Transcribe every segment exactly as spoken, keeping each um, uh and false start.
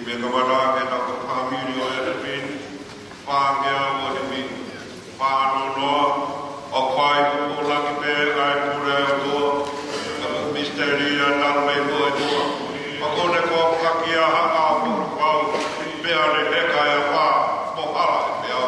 Mei he kamata ke tau fāmili ʻo e himi, fāngeau ʻo e himi, fānonoa, ʻoku fai pupulaki pē ʻa e pule ʻa e ʻOtua, ka ko e misiteli ʻa e tala mei muʻa ʻi muʻa. ʻOku ne kōkaki ʻa Haʻa ʻo Pau, pea ne heka ʻa e afā, mo hala ʻa e peau.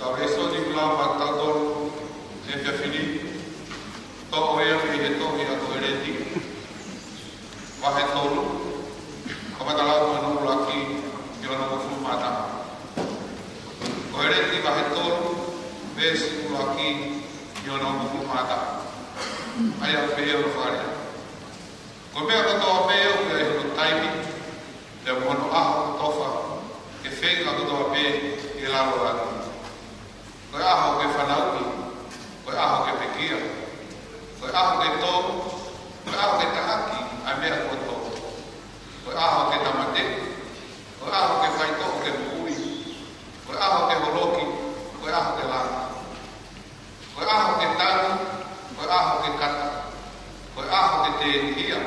Ko e lēsoni ʻoku lau maʻatautolu he efiafi ni, toʻo ia mei he tohi ʻa Koheleti, vahe tolu, kamata lau mei hono ʻuluaki ki hono hongofulu mā taha. Koheleti vahe tolu, veesi ʻuluaki ki hono hongofulu mā taha. ʻA ia ʻoku pehē hono fakalea. Ko e meʻa kotoa pē ʻoku ʻi ai hono taimi, pea mo hono ʻaho kotofa, ke feinga kotoa pē ke lalo atu. Ko e ʻaho ke fanauʻi, ko e ʻaho ke pekia, ko e ʻaho ke tō, ko e ʻaho ke taʻaki ʻa e meʻa kuo tō, ko e ʻaho ke tāmateʻi, ko e ʻaho ke faitoʻo ke moʻui, ko e ʻaho ke holoki, ko e ʻaho ke langa. Ko e ʻaho ke tangi, ko e ʻaho ke kata, ko e ʻaho ke tēnihia,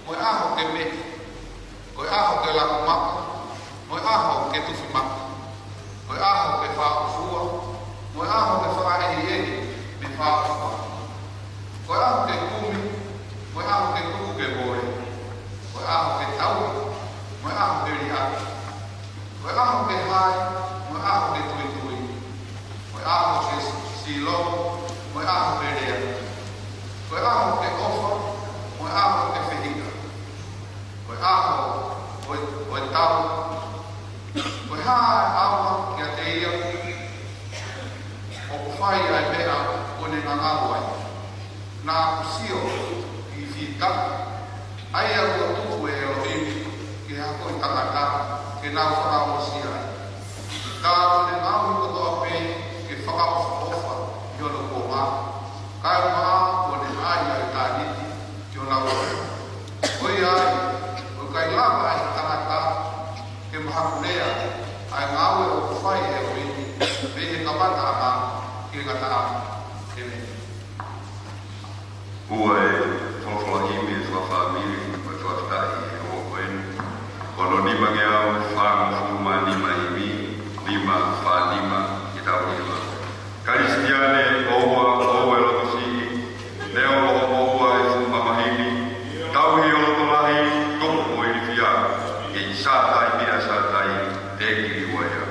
ko e ʻaho ke meʻi, ko e ʻaho ke laku maka, ko e ʻaho ke tufi maka, ko e ʻaho ke fāʻofua, ko e ʻaho ke fakaʻehiʻehi mei fāʻofua, ko e ʻaho ke kumi, ko e ʻaho ke tuku ke moe, ko e ʻaho ke tauhi, ko e ʻaho ke liʻaki. Ko e ʻaho ke hai, ko e ʻaho ke tuitui. Ko e ʻaho ke silo, ko e ʻaho ke lea. Ko e ʻaho ke ʻofa, ko e ʻaho ke fehiʻa. Ko e ʻaho, ko e, ko e tau. Ko e hā e ʻaonga kiate ia ʻoku fai ʻa e meʻa ʻoku ne ngangau ai. Naʻa ku sio ki he fita, ʻa ia kuo tuku ʻe ʻElohimi ke hako ʻi he tangata, ke nau fakaongosia ai. Ka kuo ne ngaohi kotoa pē ke fakaʻofoʻofa ʻi hono kuonga, kae ʻumaʻā kuo ne ʻai ʻa ʻitāniti ki honau loto. Ko ia ai, ʻoku ʻikai lava ʻe he tangata ke mahakulea ʻa e ngāue ʻoku fai ʻe ʻElohimi, mei he kamataʻanga ki he ngataʻanga. ʻĒmeni. Ua e folofola himi ʻa e fakafāmili, ʻo fakafetaʻi ʻe he ʻOtua ko eni. Ko hono nimangeau fāngofulu mā nima himi, nima fā nima, ke tau hiva. Kalisitiane, ʻoua, ʻoua ʻe loto siʻi, neongo hoʻomo ua e fuʻu mamahi ni, tauhi ho loto lahi, tuku mo ilifia, ʻi he sātai meʻa sātai, te ke ua ia.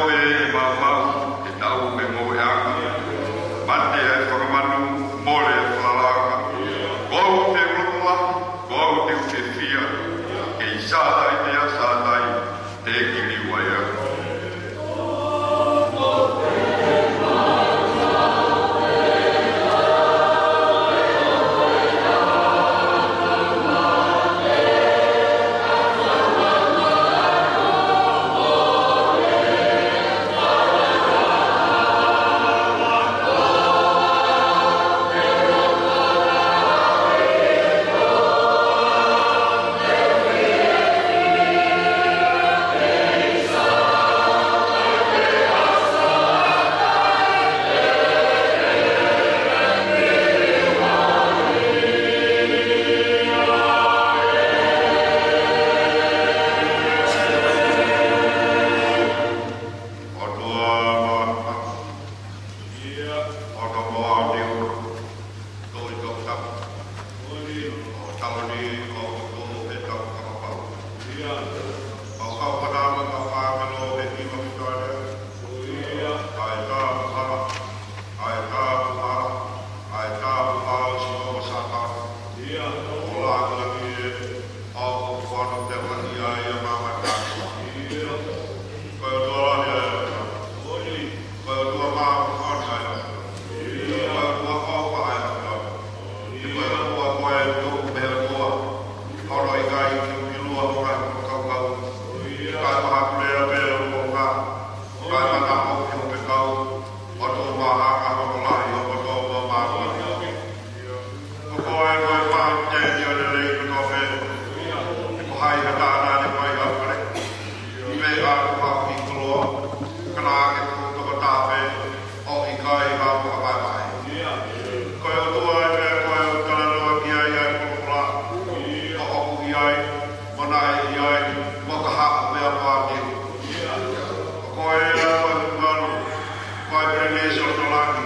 Ko e maumau, ke tau me mo e anga. Mate ʻa e fakamanu, mole ʻa e falalaʻanga. Ko au te u loto lahi, ko au te u fiefia. Kei Sātai te a Sātai, te kili wai aku. ʻOtua Māfimafi, ʻOtua Moʻoni, ʻOtua Toʻutangata. ʻOku tau ni, ʻoku tau ʻi he tau kapau. ʻOku tau pātama ka pāmelo he kima mitale. ʻA e tāpuhā, ʻa e tāpuhā, ʻa e tāpuhā ʻo Sihova Sāpaoti. ʻO lāngilangi ē, ʻoku fonu te lahi ai ʻa māmani kātoa. Ko e ʻOtua lahi ʻa e ʻOtua. Ko e ʻOtua māʻoniʻoni ʻa e ʻOtua. Ko e ʻOtua ʻofa ʻa e ʻOtua. Ko e ʻOtua ko e tuʻu mei he ʻOtua. Hono ʻikai ke ʻilua hono ngaahi fakakaukau. Kae mahakulea pē ʻo konga. Kae mataʻofi hono fekau. ʻOtua maʻa hono lahi ʻo kotoa māmani. Ko koe ko e Maʻoniʻoni ʻo e lelei kotoa pē. Ko hai ha taha naʻa ne fai ha fale. Pea ʻoku haʻu ki he koloa, ka naʻa ke tuʻu toko taha pē, ʻo ʻikai ha fakapaepae. Ko e ʻOtua ē pē ko e ʻoku talanoa ki ai ʻa e folofola. Ko hoku ʻi ai, mo naʻe ʻi ai, mo ka haʻu pea mo au. Ko koe ē ko e Fungani, ko e Pilinisi ʻo Tōlani,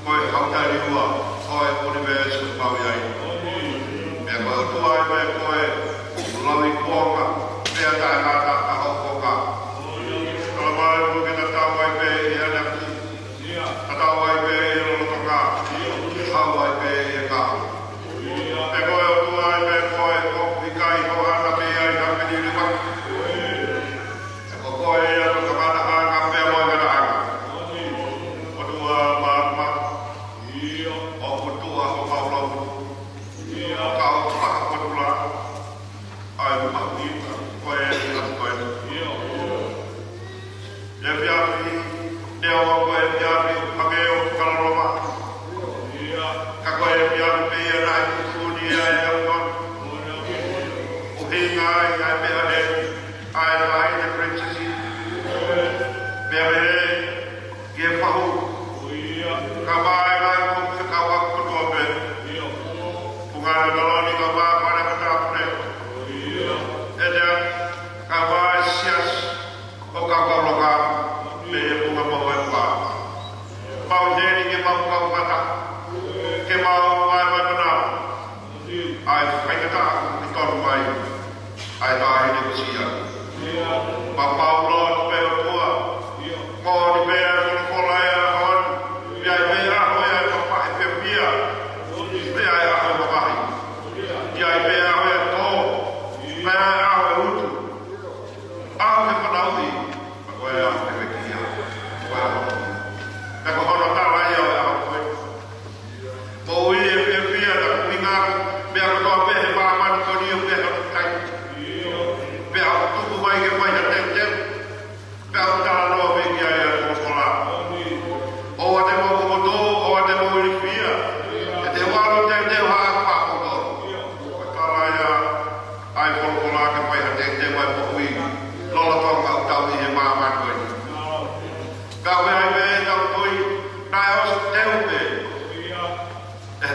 ko e Hautali ua ʻo e ʻunivēsi ʻoku mau ʻi ai. Pea ko e ʻOtua ē pē ko e Lauikuonga, pea taʻengata ʻa hoʻo kuonga. Tala mai ʻoku ke tatau ai pē ʻi he ʻanaki, tatau ai pē ʻi he lolotonga, tatau ai pē ʻi he kahaʻu. Pea ko e ʻOtua ē pē ko e ʻoku ʻikai hoʻata mei ai ha meni lima. Ko koe ē ʻa e kamataʻanga pea mo e ngataʻanga. ʻOtua Māfimafi, ʻoku tuʻa homau lotu. Ka ʻoku fakapotula ʻa e mahuʻinga ko e ʻi he ʻaho ko eni. Efiafi, neongo ko e efiafi ʻoku hangē ʻoku kaloloma. Ka ko e efiafi pē ia naʻe tuʻutuʻuni ai ʻa e ʻOtua. ʻUhinga ai ʻa e meʻa ʻe ʻa e laine Princess. Meʻa meʻa ke fahu. Ka mai lai ko fekau aku kotoa pē. Punga na taloni ka mai pana ka tāpune. ʻE te ka mai sias ʻo ka kaulaka. Mei he punga mau e pā. Mau heni ke mau kau kata. Ke mau mai mai mana. ʻA e faingataʻa ʻoku tonu mai ʻa e taʻahine ko Sione. Pea mau lotu pē ʻOtua. Moʻoni pē ʻa e folofola ʻa e ʻaho ni. Pea ʻi ai pē ʻa e ʻaho ia ʻe papa e pepia. Pea ʻi ai ʻa e ʻaho ʻe mamahi. ʻI ai pē ʻa e ʻaho ʻe tō. Pea ʻi ai ʻa e ʻaho ʻe utu. ʻAho ʻe fanauʻi. Pea ko e ʻaho ʻe pekia. Ko e ʻaho. Pea ko hono tala ia ʻo e ʻaho ko ē. Moʻui ʻe fiefia, ka ʻuhinga meʻa kotoa pē he māmani ko eni ʻoku ʻi ai hono taimi. Pea ʻoku tuku mai ke fai ha teuteu. Pea ʻoku talanoa pē ki ai ʻa e folofola. ʻOua te mou kokoto, ʻoua te mou ilifia. He te u ʻalu ʻo teuteu ha ʻaho fakakoloa. Ko e tala ia ʻa e folofola ke fai ha teuteu ʻa e moʻui. Lolotonga ʻetau ʻi he māmani ko eni. Ka ʻoku ʻi ai pē ʻetau tui, naʻe ʻosi teu pē. ʻE,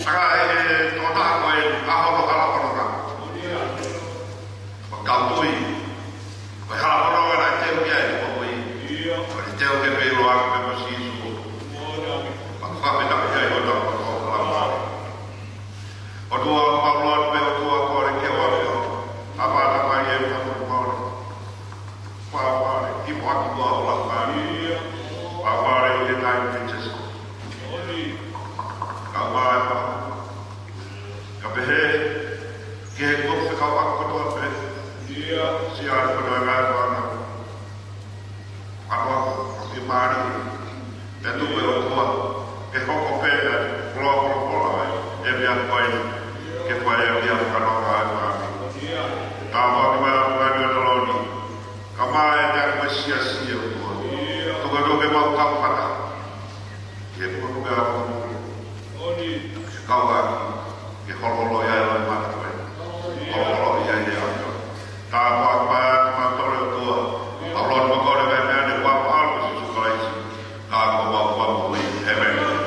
ʻa e, ʻe, tokotaha ko ē, ʻa hono hala fononga. Pea ʻoku tau tui, ko e hala fononga naʻe teu ki ai ʻa e moʻui. Ko e teu ke pē loa ke pē mo Sīsū. Pea fakafetaʻi ai ʻo tau fakafetaʻi. ʻOtua, mau lotu pē ʻOtua ko e ke ʻoua ʻe ʻo. ʻApā Tamai ē, ka ko e mau. Pea, pea, i mo aku ua ʻo la. Pāpale ʻi he ngaahi pictures. Ka ʻoku ʻi ai pē. Ka pehē, ke he kau fekauʻaki kotoa pē. Siʻi ʻa e kotoa ngaahi fānau. Ako, ako, ke mālie. Pea tuku ʻe ʻOtua, ke hoko pē ʻa e koloa folofola ʻa e meʻa ko eni, ke fai ʻa e meʻa fakanonga ʻa e fāmili. Tāpuakiʻi mai ʻa e fāmili ʻo Loni. Ka mai ʻa e meʻa ko e siasi ʻo ʻOtua. Tuku atu ke mau kau fakataha. Ke mau kau fakataha. Kau ʻaki, ke holoholo ʻi ai ʻa e mata ko ē. Holoholo ʻi ai ʻa e ʻOtua. Tāpuakiʻi mai ʻa e mata ko ē ʻOtua. Mau lotu mo kole mai meʻa ni ʻi he huafa ʻo Sīsū Kalaisi. Ka ko mau kau ui. ʻĒmeni.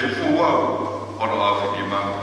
Fufū au, ʻo ʻaofi ki manu.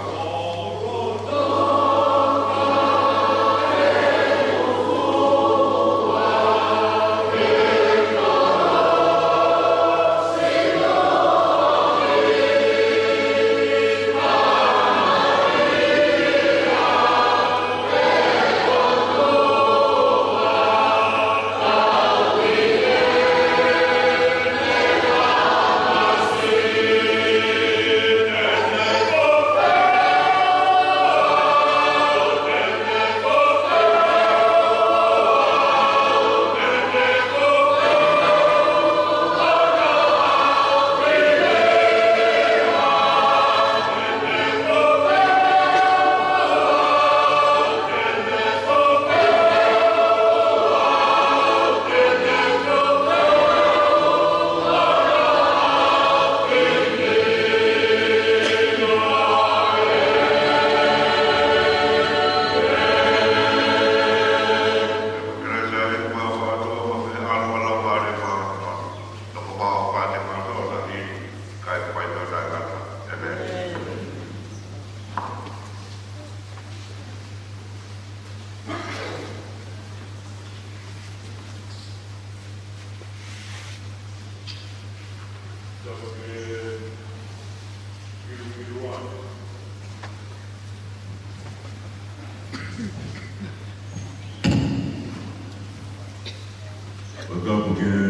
Fakatapu ki he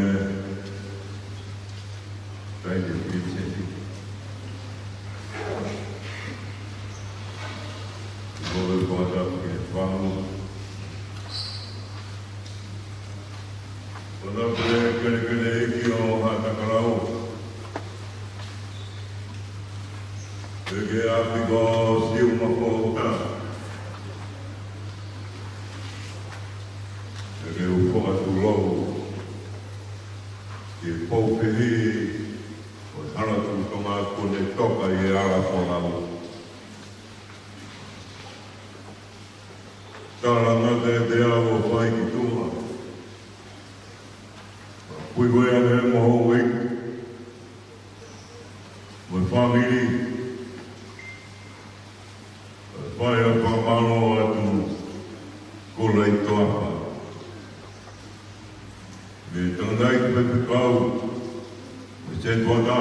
Taʻahine Pilinisi. Ko e fakatapu ki he Fānau. Fakatapu ki he kelekele ʻeiki ʻo Haʻatakalaua. Pea ki he ʻapi ko Siumafoʻou. Pea ki he ʻū fakatulou ʻi he pou fehiʻi ʻo e Hala Tuʻi Tonga kuo ne toka ʻi he hala folau. Talangata ʻiate au ʻo fai ki tuʻa. Pea puipuia mo hoʻo ʻeiki mo e fāmili. Pea fai ʻa e fakamālō atu, Kulaʻi Toafa, mei he tangataʻeiki faifekau, mo e setuata,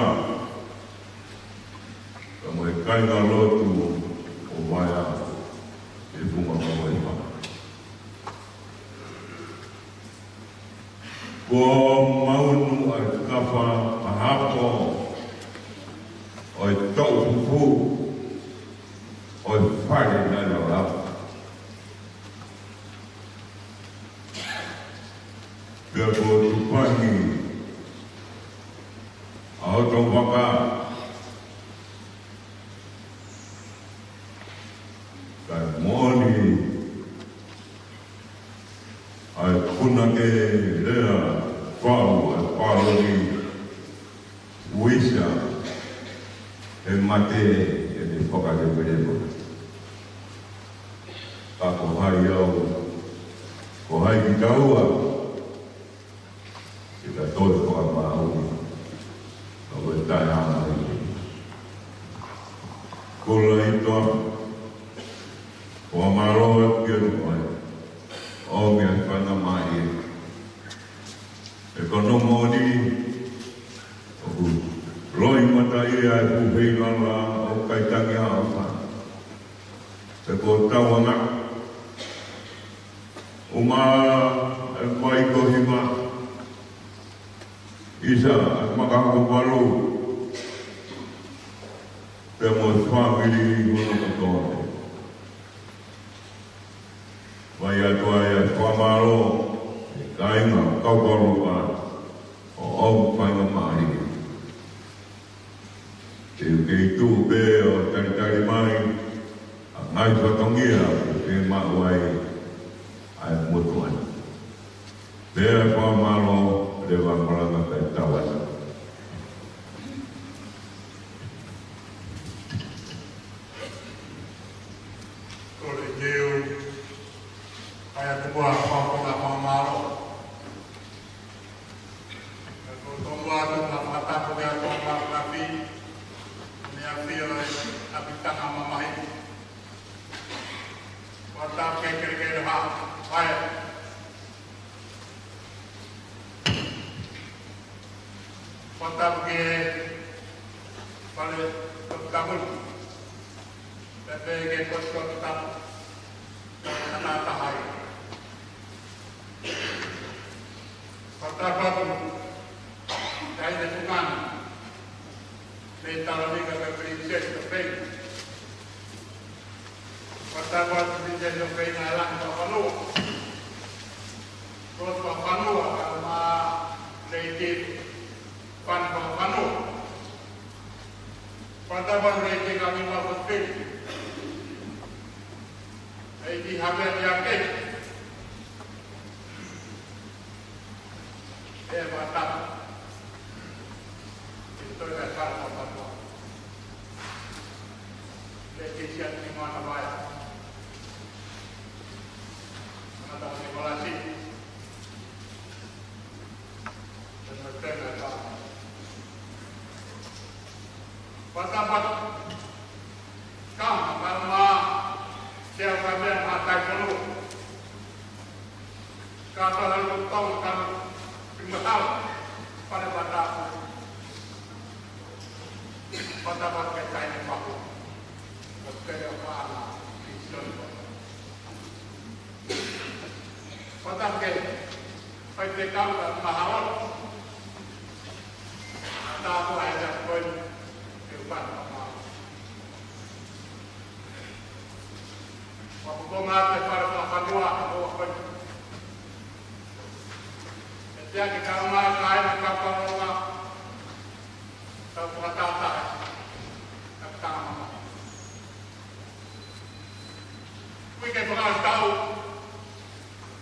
pea mo e kāingalotu ʻo Vaea, ʻi he funga Vaea. Kuo maunu ʻa e kafa mahapo ʻo e toʻu fufū ʻo e fale naʻe lava. Pea kuo tupahi ʻa hoto vaka. Kae moʻoni ʻa e punake lea fau ʻa e pāloni, uisa he mate ʻene fakaleveleva. Ka ko hai au, ko hai kitaua, ke ta toe fakamāuʻi ʻa e taʻehāmai. Kulaʻi Toafa, fakamālō atu kiate koe, ʻo mea fana mai. He ko hono moʻoni, ʻoku loʻimata ia ʻa e fuʻu feinga ʻoku ʻikai tangi ʻa e ʻofa. He ko e tauanga, ʻumaʻā e vai ko e hiva, ʻisa ʻa e maka ko e valu, pea mo e fāmili hono kotoa. Fai atu ai ʻa e fakamālō ki he kāinga Kaukaulupa ʻo ʻomi faingamālie. Te u kei tuʻu pē ʻo talitali mai ʻa e ngaahi fatongia ʻoku ke maʻu ai ʻa e motuʻa ni. Pea fakamālō leva malanga kae tau ai. Kole ke u ʻai atu muʻa ʻa e fakamālō. Ko e tonu atu ʻa e fakatapu ki he ʻOtua Māfimafi, ʻi Fale Toputapu. Pea pehē ki he Potu Toputapu. Tau fakataha ai. Fakataha atu ki he Taʻahine Fungani mei Tanganyika, ki he Pilinisesi ʻo Peini. Fakataha atu ki he Pilinisesi ʻo Peini, ʻa e Langi Fakafanua. Rose Fakafanua, kae ʻumaʻā Lady Fani Fakafanua. Fakataha atu ki he Lady Kamimafa Fili. Lady Havea Tiake. Pea fakataha ki he Tohi Tapu Fakafanua. Lady Siakitimana Vaea. Tangata ʻo Nikolasi. Pea mo e tenga ʻa e tama. Fakataha atu ki he Kama, kae ʻumaʻā Sea Kavea Mātai Fonua. Kātoa Halu Tonga, Kanu Pimatala, Fale Vata. Fakataha atu ki he Taʻahine Pahu, ʻo Pele ʻo Fana, Sione Pahu. Fakataha ki he Faifekau ʻa Mahaola. Tāpua e Tapu Fakafanua. Ke u pata ma. Ua ko ko ma te fale fakafanua, ua ko. E te ake ka ma ka e ka ka ka. Tau fakataha. Ka ka ma. Kui ke fakatau.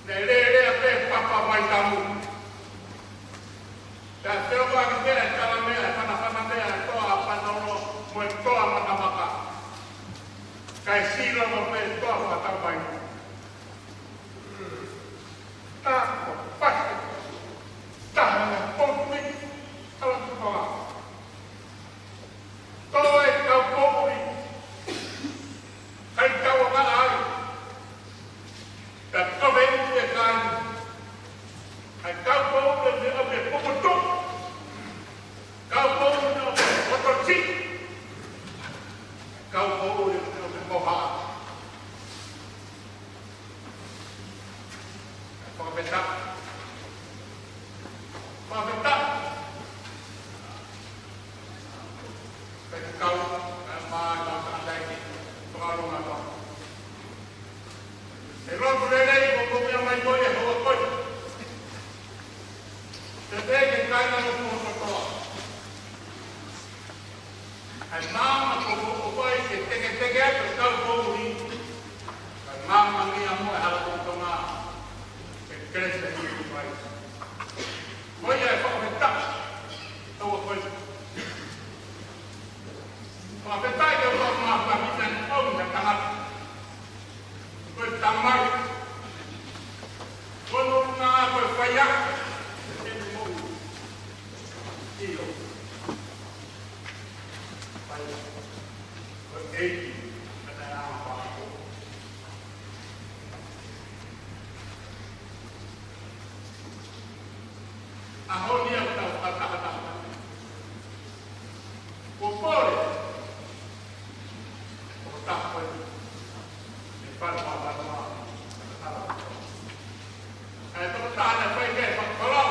Ne lele a pe papa mai tamu. Pea te o ka ki te tala mea, e fanafana mea, e toa ʻa Panolo, mo e toa Matamaka. Kae sila mo pe toa Matamai. Ta ko pasi. Ta na potu ni. Ala tu pa. Tō e kau poʻuli. Kai kau anga ai. Ka kau e ʻutu e kai. Kai kau poʻuli ʻo me, ʻo me popoto. Kau poʻuli ʻo me pototi. Kau poʻuli ʻo me moha. Fakafetaʻi. Fakafetaʻi. Pea kau, ʻa e mā, ʻa e mā, ʻa e mā, fakalonga atu. ʻE lotu lelei, ko ko mea mai ko e hoa koi. Te te ke kai na lotu o kotoa. ʻA e maama ko ko ʻoku ʻai ke teketeke atu e kau poʻuli. ʻA e maama ngia mo e hala ko Tonga. Ke kelesi ʻa e ʻEiki mai. Ko ia e fakafetaʻi. Tau a koe. Fakafetaʻi ke ua ma fakafetaʻi au na tangata. Ko e tamai. Ko no na ko e faiako. ʻIo. Faiako. Ko e ʻEiki. Ka tae a ma faiako. ʻAho ni ʻoku tau fakatahataha. Kuo pole. Kuo taha koe. ʻE pale ma pale ma. ʻAi toko taha na fai ke fakalau.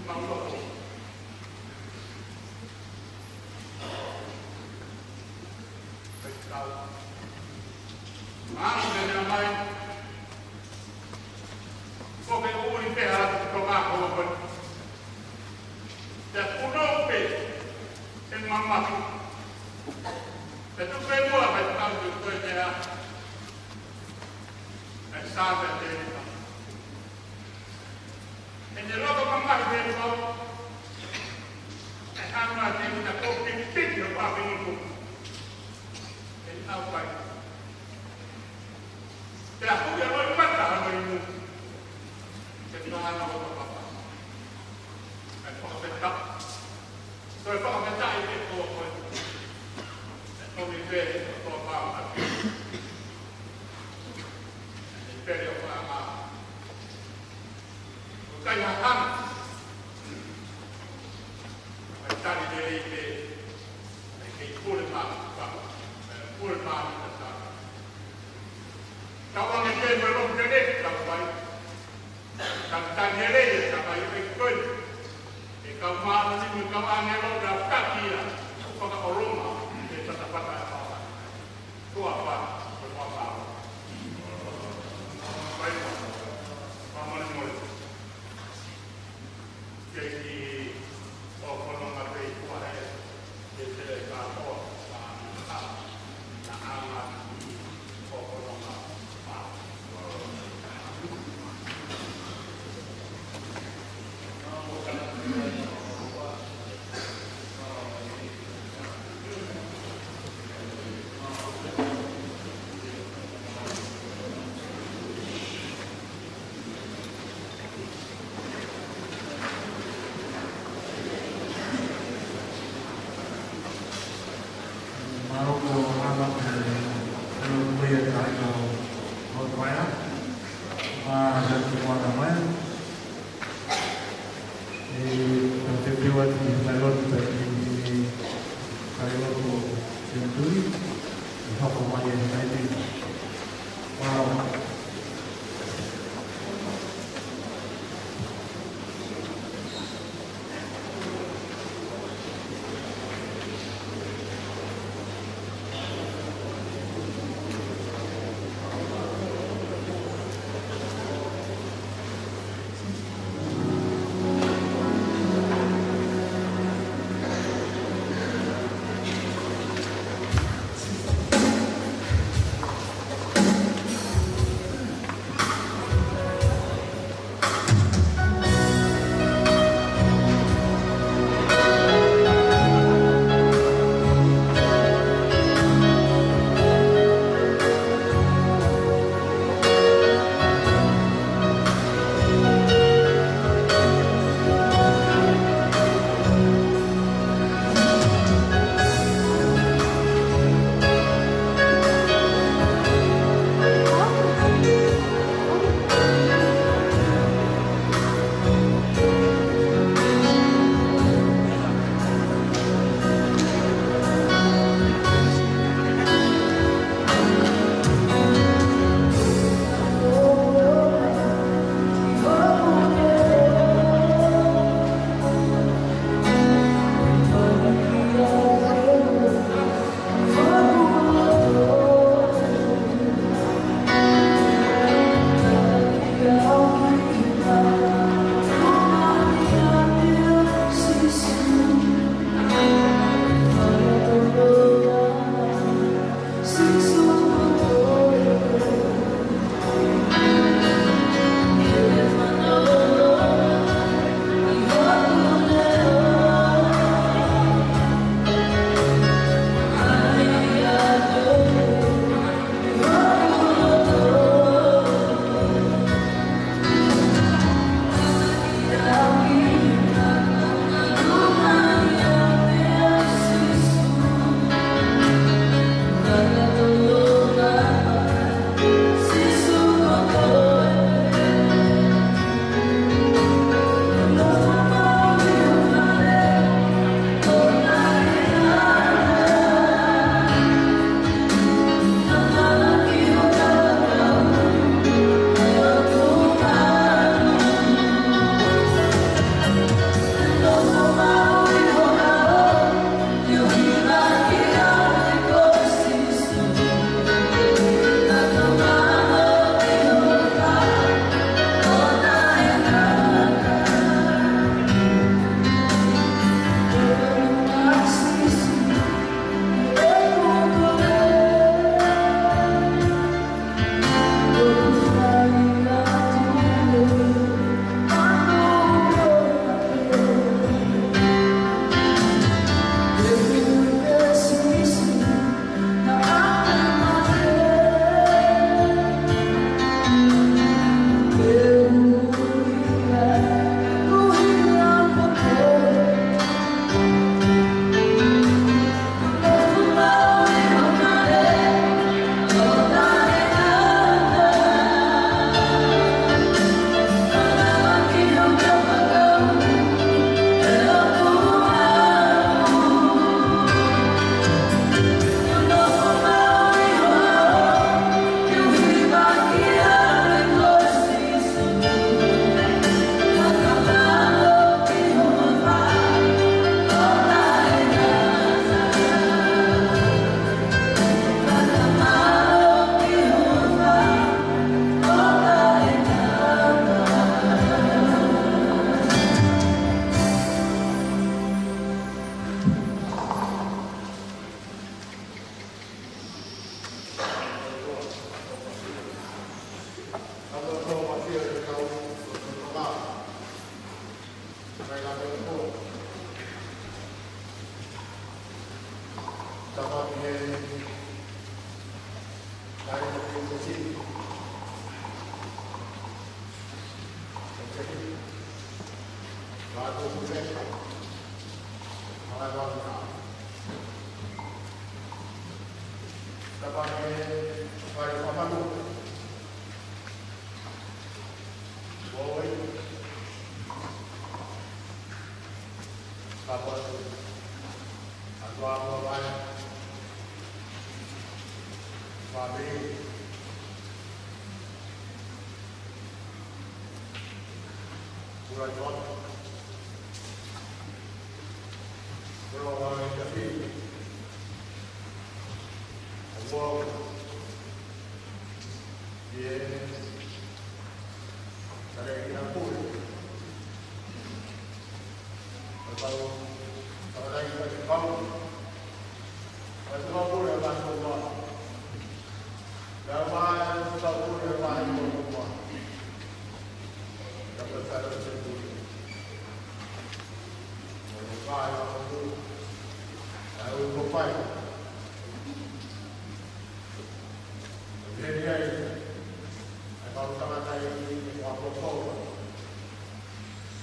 Mau loko. Fai kau. Mau te mea mai. Ko ke ui pe hala ko ma ko ko. Te kuno pe. Te mama. Te tu pe mua pe tau tu pe te a. E sa pe te. ʻE ne loko mamahi pē kau. ʻE hanga te ina ko pipiki o papi nuku. ʻE au pai. Te a hui a loi mata a loi mu. Te mahana o papa. ʻE fakafetaʻi. Toe fakafetaʻi pē ko koe. ʻE tomi pē ko koe papa. ʻE pere o papa. Kai hahana. Tauange pē mo e lotu kelesi, tau fai. Tau talitali lelei e tamaioʻeiki ko ē. ʻE kau māʻoniʻoni mo e kau ʻāngelo, ʻe aofaki ia ʻo fakaʻolunga ʻi he fatafata ʻo e ʻaho. Ko e ʻaho, ko e ʻaho. Fai, fakamolemole. Mālō ko Hana, e, e, ko ia ka ʻi o, o Maia. Ā, ia ko Hana Maia. E, ka te piwa ti mai lotu pe i, i, kai lotu senturi. ʻI hoko mai e taimi. Mālō. Kapau atu ʻa Tuʻapulelulu, fāmili, kula tua, kula ua i tafi, ʻo ʻIo, kare ki na pule. Kapau, kapau, kapau. Kapau pule, kapau pule. Kapau, kapau pule, kapau pule. Kapau, kapau pule. Kapau, kapau pule. Kapau, kapau pule. Lele ai, ʻa e kau tangata ʻi he ʻapiako,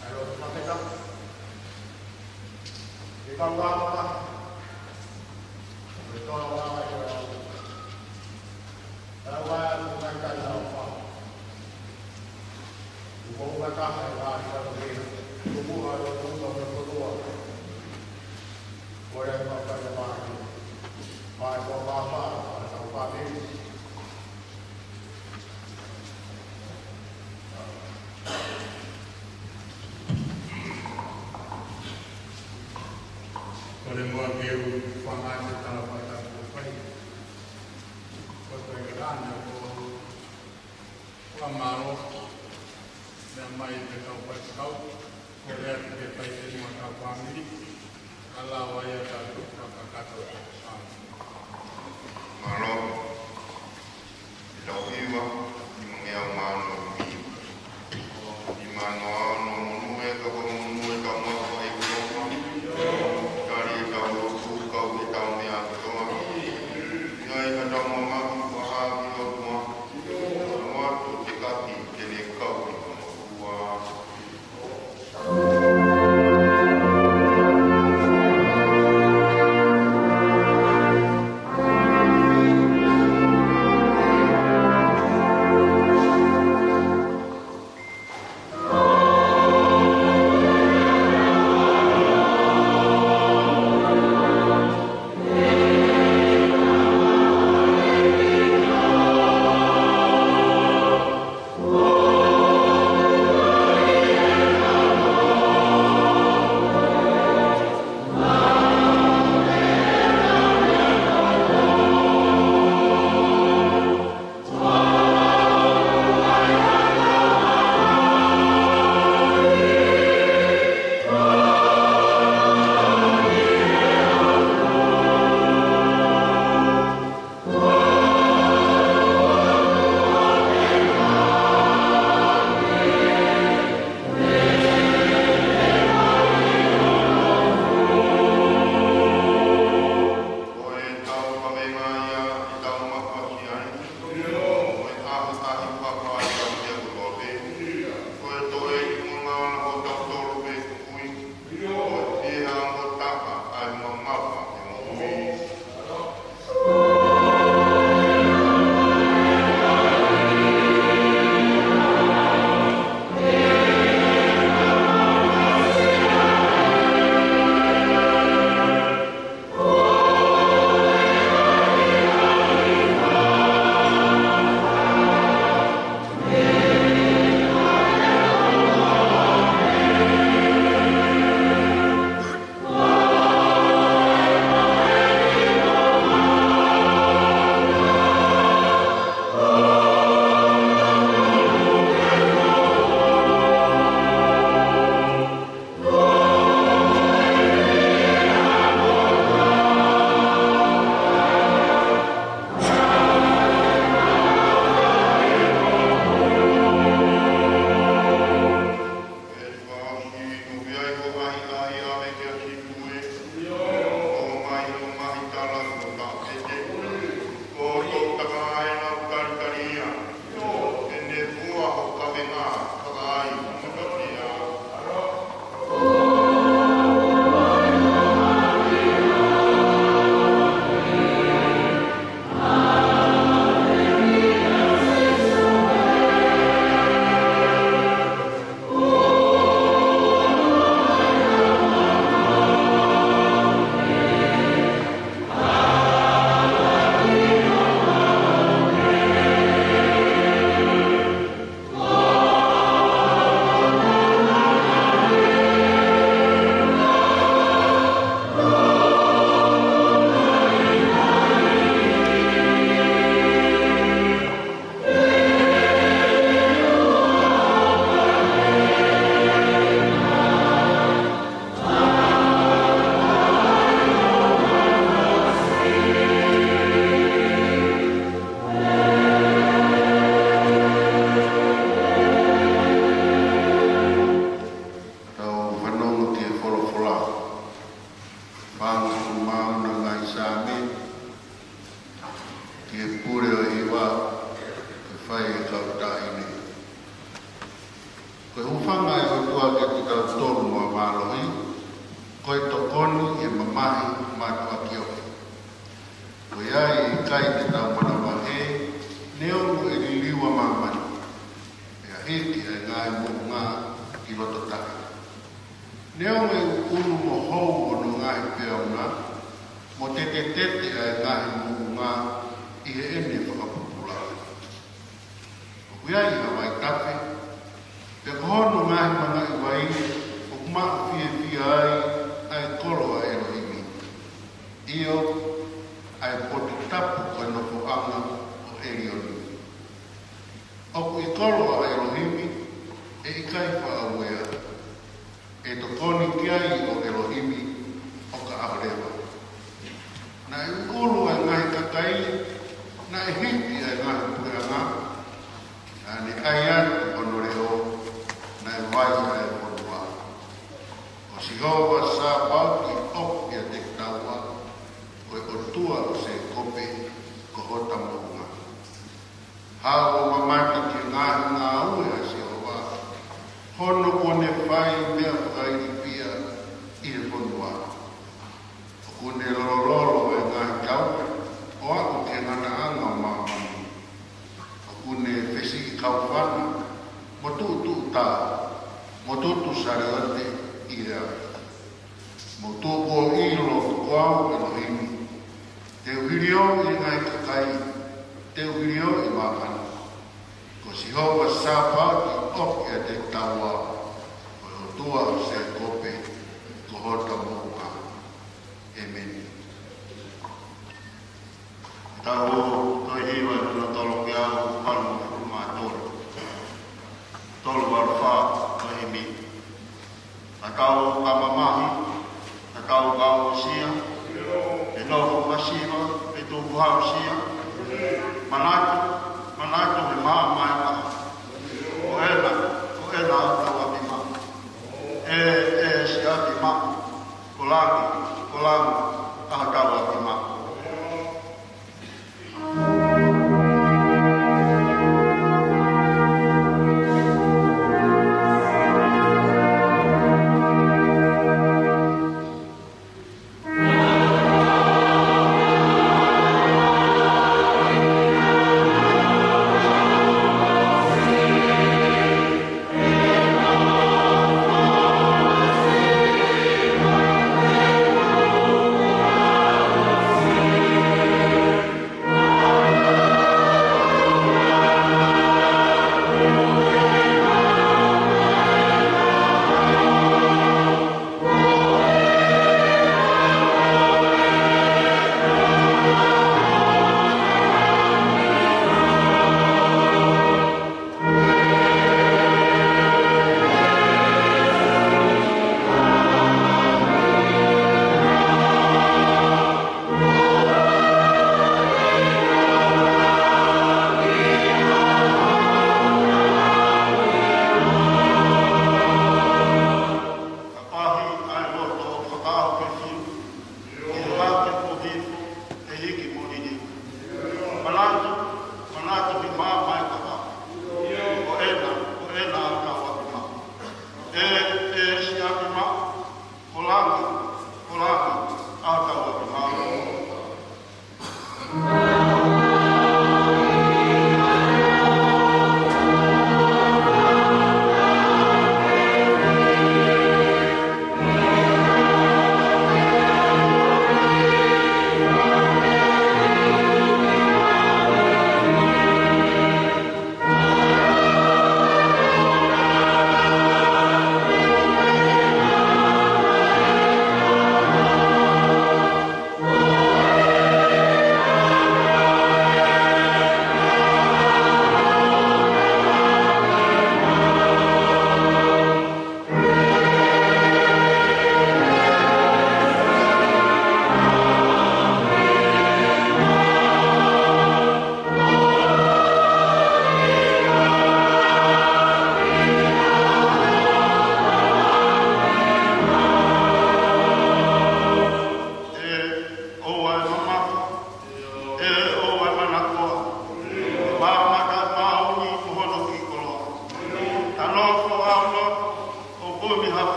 ʻa e lotu fakatapu. ʻI he kau ʻapiako, ʻi he kau ʻapiako, ʻa e ʻapiako, ʻa e ʻapiako, ʻa e ʻapiako. Kuo u mata he ngaahi kau mei he tupuʻa ʻo e ʻOtua mo e kotoa. Ko e ʻapiako ʻa e ʻapiako. Mai ko papa, ʻa e kau fāmili. ʻIkai te tau manavahē, neongo e liliu ʻa māmani, pea hiki ʻa e ngaahi moʻunga ki loto tahi. Neongo e ʻuʻulu mo hou hono ngaahi peau na, mo tetetete ʻa e ngaahi moʻunga ʻi heʻene fakapupula. ʻOku ʻi ai ha vaitafe, pea ko hono ngaahi mangaʻi vai, ʻoku maʻu fiefia ai ʻa e kolo ʻa ʻElohimi. ʻIo, ʻa e potu tapu ko e nofoʻanga ʻo ʻElioni. ʻOku ʻi kolo ʻa ʻElohimi, ʻe ʻikai faʻa uea. ʻE tokoni ki ai ʻo ʻElohimi ʻo ka ʻaho leva. Naʻe ʻuʻulu ʻa e ngaahi kakai, naʻe hiki ʻa e ngaahi puleʻanga, naʻa ne ʻai atu hono leʻo, naʻe vai ʻa e fonua. Ko Sihova Sāpaoti ʻoku ʻiate kitaua, ko e ʻOtua ʻo Sēkope, ko hota moʻunga. Haʻu ʻo mamata ki he ngaahi ngāue ʻa Sihova, hono kuo ne fai meʻa fakailifia ʻi he fonua. ʻOku ne lolololo e ngaahi tau, ʻo aʻu ki he ngataʻanga ʻo māmani. ʻOku ne fesiʻi kaufana, mo tuʻutuʻu tā, mo tutu saliote ʻi he afi. Mou tuʻu ʻo ʻilo ko au ʻElohimi, te u hilioʻi e ngaahi kakai, te u hilioʻi māmani. Ko Sihova Sāpaoti ʻoku ʻiate kitaua, ko e ʻOtua ʻo Sēkope, ko hota moʻunga. ʻĒmeni. Tau tohi hiva hono tolu ki he valu mā tolu. Tolu valu fā, tohi mi. Tatau ka mamahi, tatau ka aʻusia, pe nofo masiva, pe tukuhausia. Manatu, manatu he maama ʻe taha. Ko ena, ko ena ʻa hotau ʻapi maʻa. ʻE, ʻe siʻaki maʻa, ko langi, ko langi ʻa hotau ʻapi maʻa.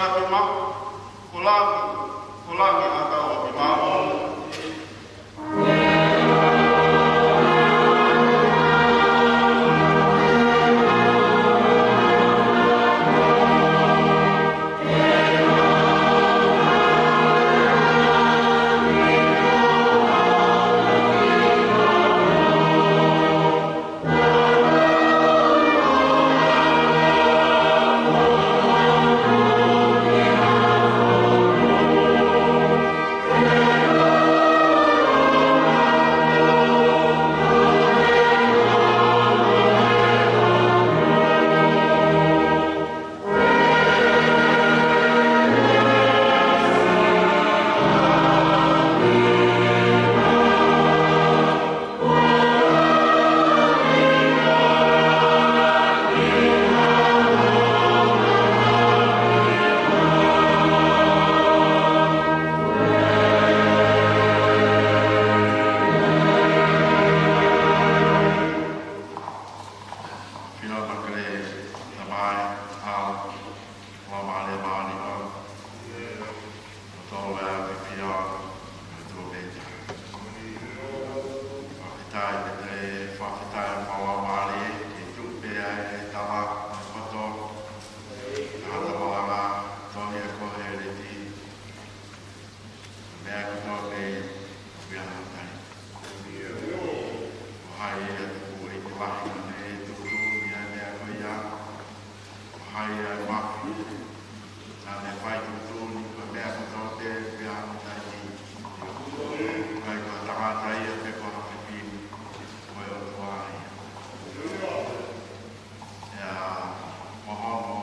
ʻApi maʻu, ʻo langi, ʻo langi ʻa e kau ʻapi maʻu. Fila makele, tamai, ʻa, ʻo mālie mālie ʻa. Tō ea fifiao, tō peta. Fakafetaʻi pē te, fakafetaʻi pea mālie, ke tuʻu pē ʻa e tala, poto. Taha tala, tō ia ko e leti. Meʻa kotoa pē, pea hatai. Ko hai ʻe tuku ʻi te lahi ne tuku ni ʻa e meʻa ko ia. Ko hai ʻa e mafi. Naʻa ne fai tuʻutuʻuni ko e meʻa kotoa pē pea hano taimi. Kai ko e tangata ia pe ko ha fefine. Ko e ʻOtua ia. ʻIa, mo hono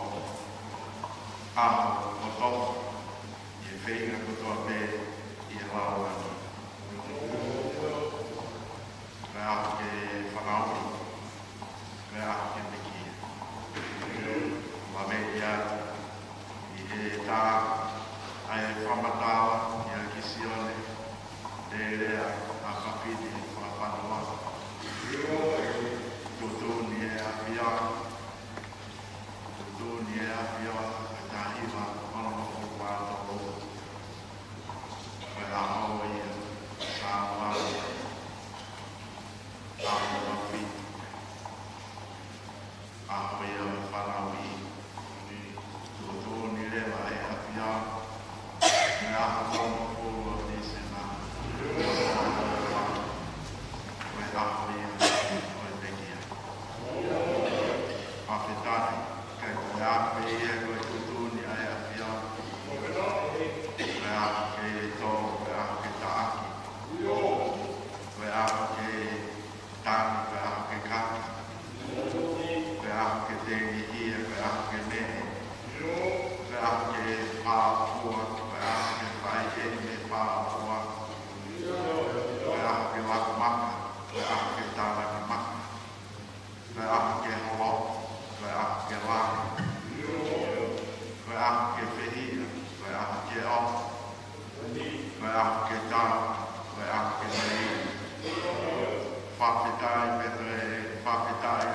ʻaho kotoa. ʻI he feinga kotoa pē ʻi he lau ʻa e ʻaho ke fanauʻi, ko e ʻaho ke pekia. Ua meʻa ia, ʻi he tā, ʻa e fakamatala, ʻia Kisione, lelea, ʻa fafine, fakafanua. Tuʻutuʻuni ʻe ʻAfio, tuʻutuʻuni ʻe ʻAfio, ʻa e taha hiva, ono nofo, ua tolu. Ko e ʻaho ia, Sāmoa, ʻaho mafi, ʻaho ia fanauʻi, tuʻutuʻuni leva ʻe ʻAfio, ko e ʻaho ono nofo ua Tīsema, ko e ʻaho ia, ko e pekia. Fakafetaʻi, kai ko e ʻaho ia ko e tuʻutuʻuni ʻa e ʻAfio. Ko e ʻaho ke tō, ko e ʻaho ke taʻaki. Ko e ʻaho ke tangi, ko e ʻaho ke kaka. Ko e ʻaho ke tengihia, ko e ʻaho ke meʻe. Ko e ʻaho ke fāʻofua, ko e ʻaho ke fai ʻene fāʻofua. Ko e ʻaho ke laku maka, ko e ʻaho ke tālaki maka. Ko e ʻaho ke holo, ko e ʻaho ke lahi. Ko e ʻaho ke fehiʻa, ko e ʻaho ke ʻofa. Ko e ʻaho ke tau, ko e ʻaho ke mei. Fakafetaʻi pē te, fakafetaʻi.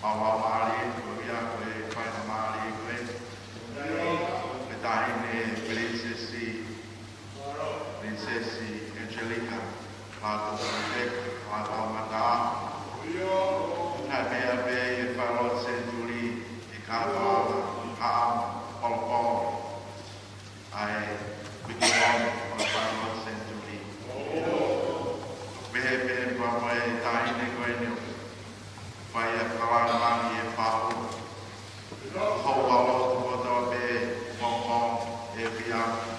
Pea ua mālie ko ia ko e faingamālie ko e. Ko e taʻahine Pilinisesi, Pilinisesi Angelika, Lātūfuiteka, Lātūmatā. Naʻe meʻa pē ʻi he Falelotu Senituli, ʻi he kātoa, ʻa, polopolo. ʻA e, wiki one, ʻo e Falelotu Senituli. Pehē pē pea mo e taʻahine ko eni ʻoku fai ʻa e fakalāngilangi ʻi he fahu. Houa lotu kotoa pē, pongipongi, efiafi.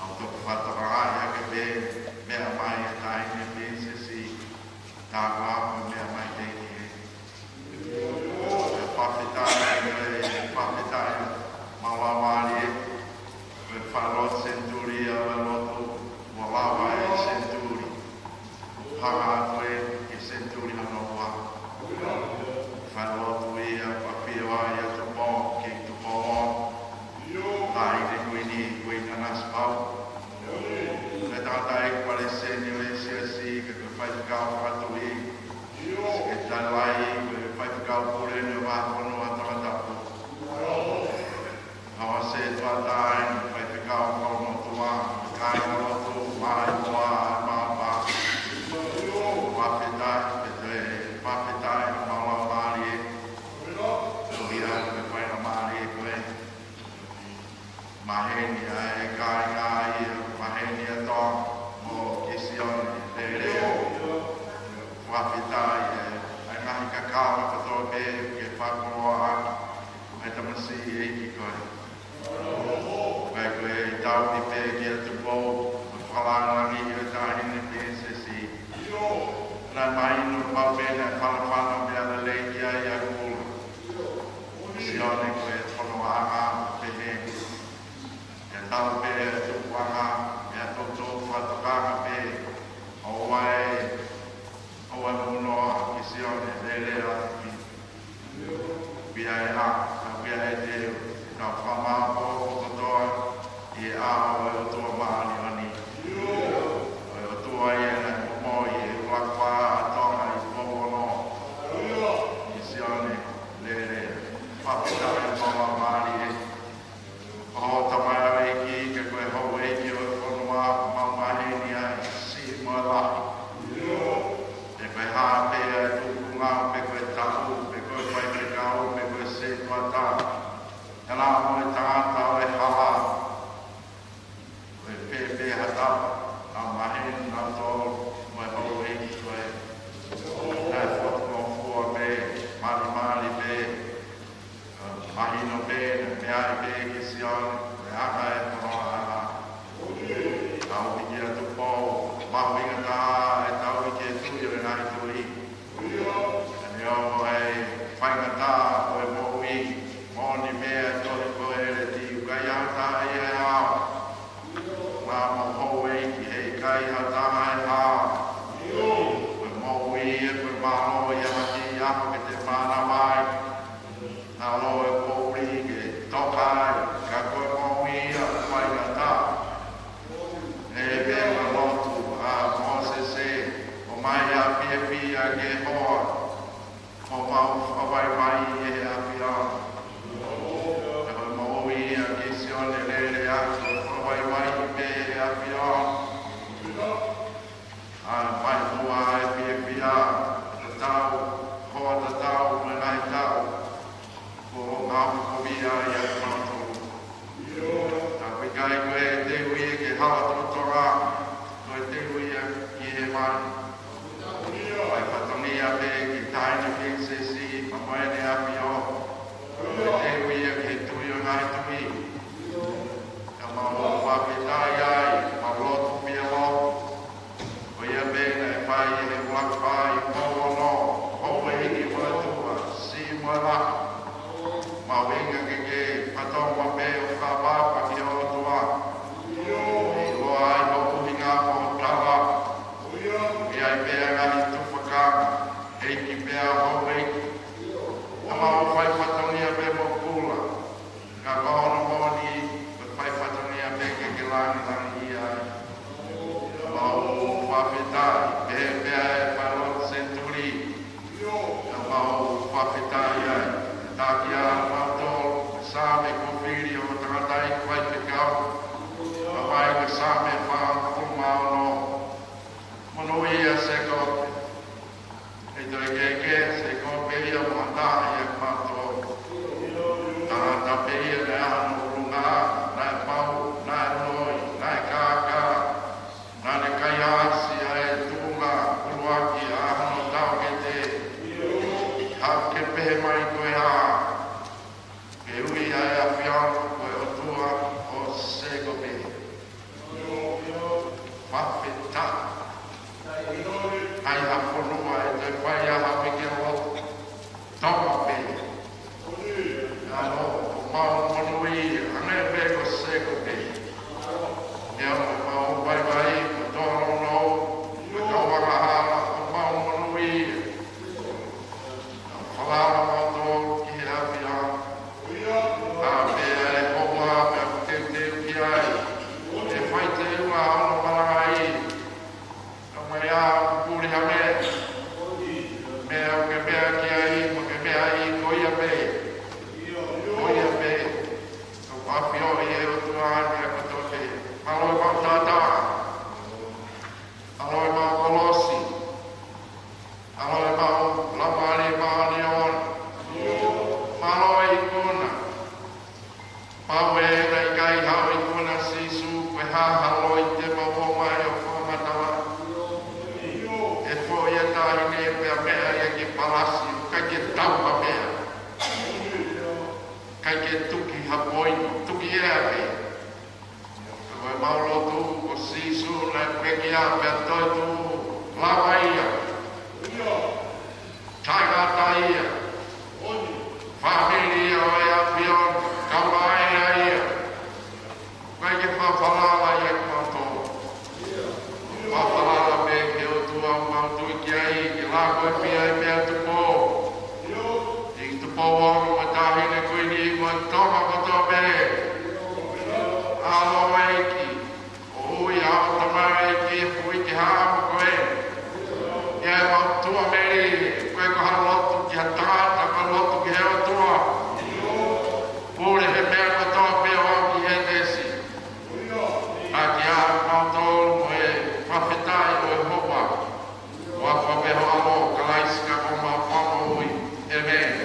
ʻOku toki fakatokangaʻi ʻaki pē, meʻa mai e taʻahine Pilinisesi, tā ko ā ko e meʻa mai teʻeki ai. Fakafetaʻi, fakafetaʻi, mālō mālie, ko e Falelotu Senituli ʻa e lotu, ʻo lava e senituli. Hanga atu ē ki he senituli hono ua. Falelotu ia, ʻa Fioa ia Tupou, Kei Tupou. Taʻahine Kuini, Kuini Nanasipauʻu. Ko e tangataʻeiki palesiteni ʻo e siasi, ko e faifekau fakatuʻi. Sekelitali, ko e faifekau pule ʻo e vahefonua Tongatapu. Maheni ʻa e kāinga ia, maheni ʻa Tonga, mo Kisione Lelea. Fakafetaʻi ʻa e ngaahi kakano kotoa pē ke fakakoloa ʻaki ʻa e tamasiʻi ʻeiki ko ē. Kae ko e tauhi pē kia Tupou, mo e fakalāngilangi ʻo e Taʻahine Pilinisesi. Naʻe mahino pau pē naʻe fanafana meʻa lelei ki ai ʻa Kula. Kisione ko e fono anga pehē. ʻIa tau pē tupuʻanga, ʻia toutou fakatokanga pē, ʻoua ʻe, ʻoua ʻe munoa Kisione Lelea ʻa Fifine. Pea ʻe ʻa, ka pea ʻe te, ka fakamāʻopoʻopo kotoa ʻi he ʻao ʻo e ʻOtua Māʻoniʻoni. ʻO e ʻOtua ia naʻe momoi e ʻUluaki Fā ʻa Tonga ʻi Pouono. Kisione Lelea. Fakafetaʻi mo mālie. Ko ho tamaioʻeiki, ka ko e houʻeiki ʻo e fonua, mau maheni ai, siʻi mo e lahi. Pe ko e hā pē ʻa e tūkunga, pe ko e taʻu, pe ko e faifekau, pe ko e sētuata. ʻE lava mo e tangata ʻo e hala. Ko e pēpē ha tapa, naʻa maheni nautolu mo e houʻeiki ko ē. Naʻe fotu mo fua pē, malimali pē. Mahino pē, naʻe meʻa ai pē Kisione, meʻa ai e fono anga. Tauhi kia Tupou, mahuʻinga taha e tauhi ki he Tuʻi ʻo e ngaahi tuʻi. Neongo e faingataʻa ʻo e moʻui, moʻoni pē ʻa e tohi ko ē ʻa e Leti, ʻikai ha taha ʻe hao. Naʻa mo houʻeiki heʻikai ha taha ʻe hao. Ko e moʻui ē, ko e mālō ia ha kiʻi ʻaho ke te mānava ai. Naʻa ʻoku ou poupuli ke toka ai, ka ko e moʻui ia ʻoku faingataʻa. ʻE pehē ʻa e lotu ʻa Mōsese, ʻomai ʻa e fiefia ki he hoa, ʻo mau fakavaivai ʻi he ʻAfiona. Ka ko e moʻui ia ʻa Kisione Lelea, ʻoku fakavaivai pē ʻi he ʻAfiona. ʻA e mai muʻa e fiefia, tatau, hoa tatau, mo e ngaahi taʻu, ko e ngaahi kovi ia ʻa e mautolu. Ka ʻoku ʻikai ko e teu ia ki he hala ʻo Tonga, ko e teu ia ki he mali. Fai fatongia pē ki he Taʻahine Pilinisesi, mo ʻEne ʻAfio. Ko e teu ia ki he Tuʻi ʻo e ngaahi tuʻi. Ka mau fakafetaʻi ai, mau lotu pē ʻa e lotu. Ko ia pē naʻe fai ʻe he ʻUluaki Fā ʻi Pouono, houʻeiki mo e ʻOtua, siʻi mo e lahi. Mahuʻinga ke ke fakatōmapeʻe ʻo fakaʻapaʻapa ki he ʻOtua. ʻIloa ai ho ʻuhinga mo ho tala. ʻI ai pē ʻa e ngaahi tufakanga, ʻeiki pea houʻeiki. Ka mau fai fatongia pē mo Kula. Ka ko hono moʻoni, ko e fai fatongia pē ke ke langilangiʻia ai. Ka mau fakafetaʻi, pehē pē ʻa e falelotu Senituli. Ka mau fakafetaʻi ai. Taki ʻa mautolu, Saame kuo fili ʻo tangataʻeiki faifekau. Ka mai ko Saame fāngofulu mā ono. Monūʻia Sēkope. ʻE toe kehekehe Sēkope ia mo ha taha ia kimautolu. Tangata pē ia naʻe ʻi ai hono ʻulungaanga, naʻe pau, naʻe loi, naʻe kākā, naʻa ne kaihaʻasi ʻa e tuʻunga ʻuluaki ʻa hono taʻokete. Haʻu ke pehē mai ko e hā, ke ui ʻa e ʻAfiona. ʻikai ke tuki ha poini, tuki ʻe ia pē. Ko ʻemau lotu ko Sīsū naʻe pekia pea toetuʻu, lava ia. Taʻengata ia. Fāmili ia ʻo e ʻAfiona, kaula ai ʻa ia. ʻIkai ke fakafalala ia kimautolu. Fakafalala pē ki he ʻOtua ʻoku mau tui ki ai, ke laka ʻi he meʻa ʻi Tupou. ʻI Tupou Ono mo e Taʻahine Kuini mo e Tonga kotoa pē. ʻAlo ʻEiki, ʻo ui ʻa hoʻo tamaioʻeiki ʻi he fuʻu ʻikai ha ʻaho ko ē. ʻI ai ʻemau tuʻamelie, ʻikai ko ha lotu ki ha tangata, ka lotu ki he ʻOtua. Pule he meʻa kotoa pē ʻo aʻu ki hētesi. Taki ā kimautolu mo e fakafetaʻi ʻo e houa. ʻOfa pē ho ʻAlo, Kalaisi ko homau Fakamoʻui. ʻĒmeni.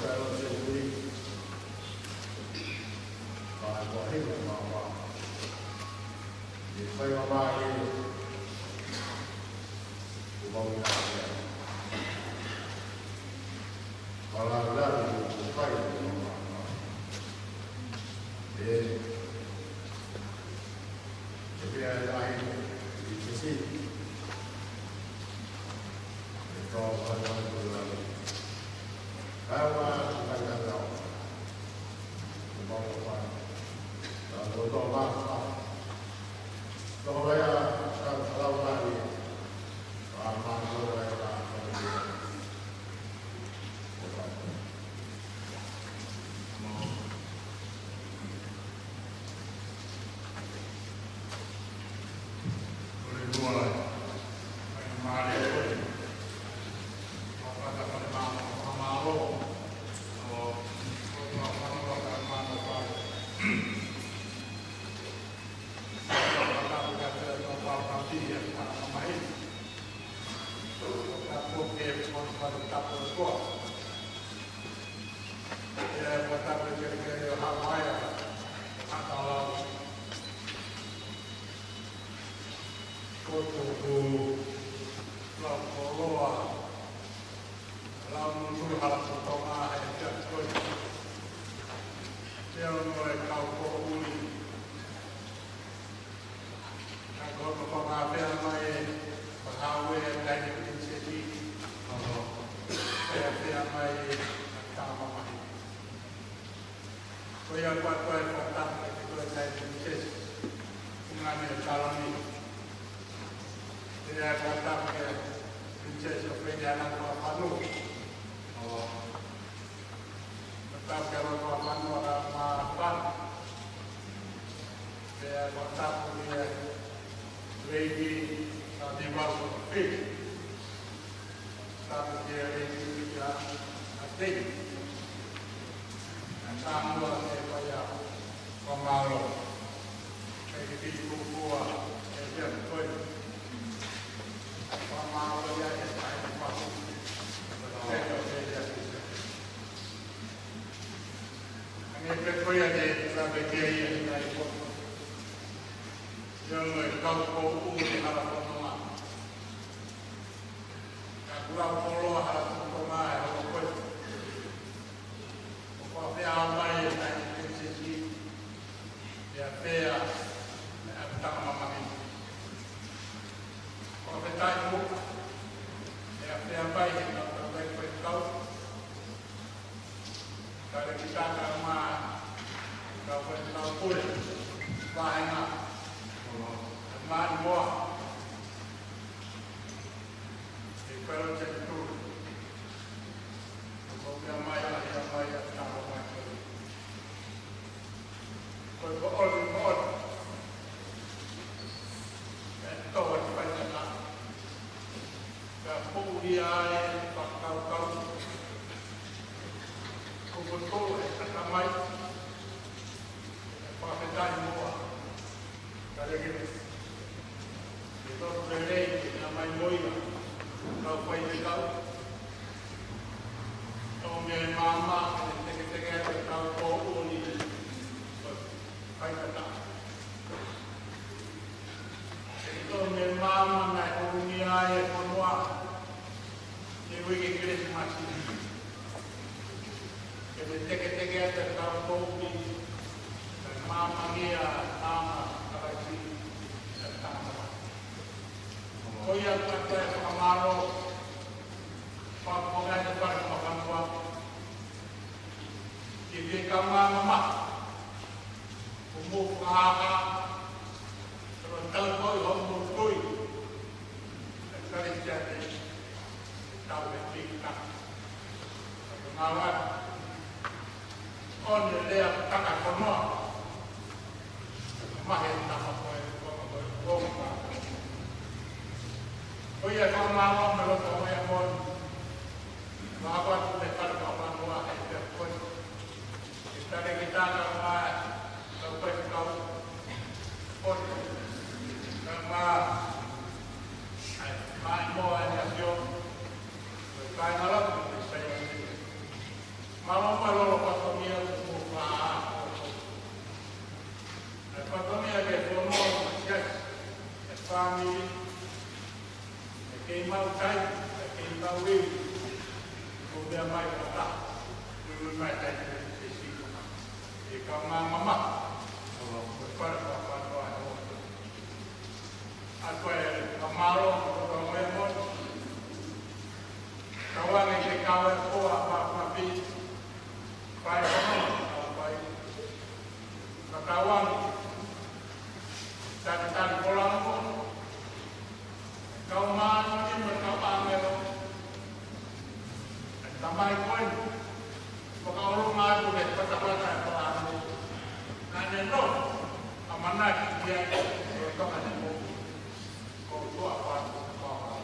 Fale Senituli, ʻa e kua hiva mama. ʻI he fai mama ē, ʻo mau ina ea. Pala lali ʻo fai mama. ʻE, ʻe pea ʻe lahi, ʻi te si. ʻE tau fai mama ʻo lali. Kae ʻoua, ʻe fai mama. Ko tuku lau koloa, lau nunu hala ko Tonga he kia koi. Te ono e kau ko uli. Ka ko ko ko ngā pea mai, pa hau e kai ni ki se ki. Pea pea mai, ka tama mai. Ko ia kua toe fakatapu ki he kau Taʻahine Pilinisesi, Ngāue Taloni. Ko ia fakatapu ki he Pilinisesi ʻo Filiana Tuʻafanua. ʻO fakatapu ki he Tuʻafanua ka mā fana. Ko ia fakatapu ki he Lady Sanivalu Fili. Tapu ki he Lady Sofia Atei. ʻA Samoa ke paia ko mālō. Ke ki ki kukua e pia koi. Ko mālō ia e tai paku. Ke ka pia. Ange pe ko ia ke tape ke ia i tai paku. Ia mo e kau ko u ni hala ko nonga. Ka kulau koloa hala ko Tonga e hala ko e. ʻO kua pea mai e tai ke se ki. Ia pea me a tama mami. Kua pe tai mo. Ia pea mai e kau kau kai ko e kau. Kare ki taka ma, ka wai ka pule, pahenga, ma moa. E karo te tu, ko mea mai a, ia mai a, tama mai ko. Ko ko oli ko oli. E tau e fai na. Ka pō ia e fakakaukau. Ko ko tō e takamai. E fakafetahi moa. Ka leke. E tō lelei, e na mai moia. Kau fai te kau. Tō me mama, e teke teke e kau tō uni. Fai kata. ʻE tō me mama naʻe hūngia e fonua. ʻI he uike Kilisimasi. ʻE me teke teke atu e kau tō uni. Kae mama ngia, mama, kalaisi, e tama. Ko ia kata e fakamālō. Fakamālō e fale mafanua. Ki he kau mama. Ko mo fakahaka, ko tau koi ho mo koi. E kare kia te, tau e pika. Ko ngā wā, ʻOne lea kakakonoa. Mahe tama ko e, ko e, ko e, ko e. Ko ia ka mālō mo e loto mo e moʻoni. Mahalo ko e fale fakafanua he pea ko e. Ke tale ke taka mai, kau pē kau. ʻOne. Ka mā, ai, mai mo ai a sio. Ko e kāingalotu, ko e sai a sio. Mālō mo e lolo fatongia ʻoku mou fai. ʻA e fatongia ke fononga ʻa e siasi, ʻa e fāmili, ʻa e kei maʻu tai, ʻa e kei maʻu ivi, ko e meʻa mai faka, ko e meʻa mai tai, ko e siko, ʻe kau ngā mama, ko e fale fakafanua ʻo ʻa ko e ka mālō, ko e ka moe moe. Tauange ke kau e koa ma mapi. Fai kono, ka fai. Ka tauange. Tali tali kolango. Kau mālō ni mo kau ʻāngelo. Tamai ko eni, fakaʻolunga atu ke patapata e palani. Naʻa ne nofo, ʻamanaki ki ai, ʻo toka ne mo. Ko tua patu, papa.